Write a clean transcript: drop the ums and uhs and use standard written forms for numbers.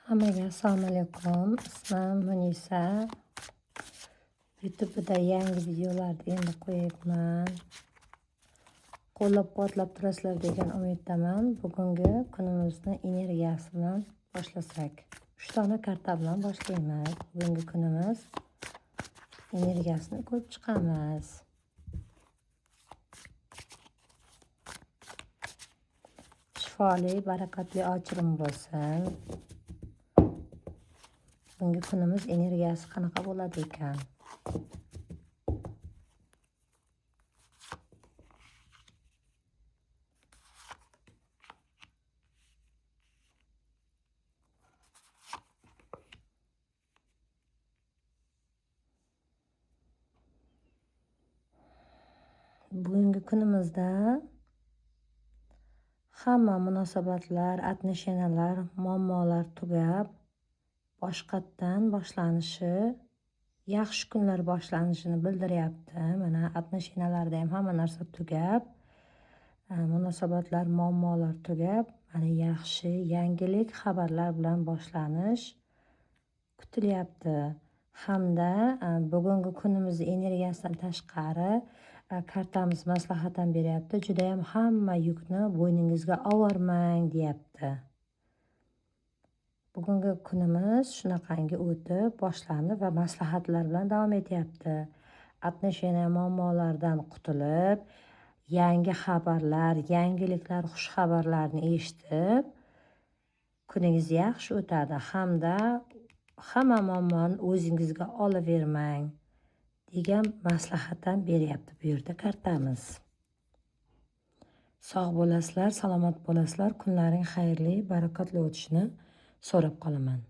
Hammaga assalomu alaykum. Ismim Munisa. YouTube'da yangi videolarni endi qo'yapman. Qo'llab-quvvatlab turasizlar degan umiddaman. Bugungi kunimizni energiyasi bilan boshlasak. 3 dona karta bilan boshlaymiz. Bugungi kunimiz energiyasini ko'rib chiqamiz. Shifoli, barakotli ochirim bo'lsin. Bugungi kunimiz energiyasi qanaqa bo'ladi ekan? Bugungi kunimizda hamma munosabatlar, отношениялар, muammolar tugab, boshqatdan boshlanishi, yaxshi kunlar boshlanishini bildiryapti. Mana отношенияларда ham hamma narsa tugab, munosabatlar, muammolar tugab, mana yaxshi yangilik xabarlar bilan boshlanish kutilyapti. Hamda bugungi kunimiz energiyasidan tashqari kartamiz maslahat ham beryapti. Juda ham hamma yukni bo'yningizga olvormang deyapti. Bugungi kunimiz shunaqangi o'tib, boshlanib va maslahatlar bilan davom etyapti. Отношения muammolardan qutulib, yangi xabarlar, yangiliklar, xush xabarlarni eshitib, kuningiz yaxshi o'tadi. Hamda hamma muammoni o'zingizga olavermang degan maslahat ham beryapti bu yerda kartamiz. Sog' bo'lasizlar, salomat bo'lasizlar, kunlaring xayrli, barakotli o'tishini so'rab qolaman.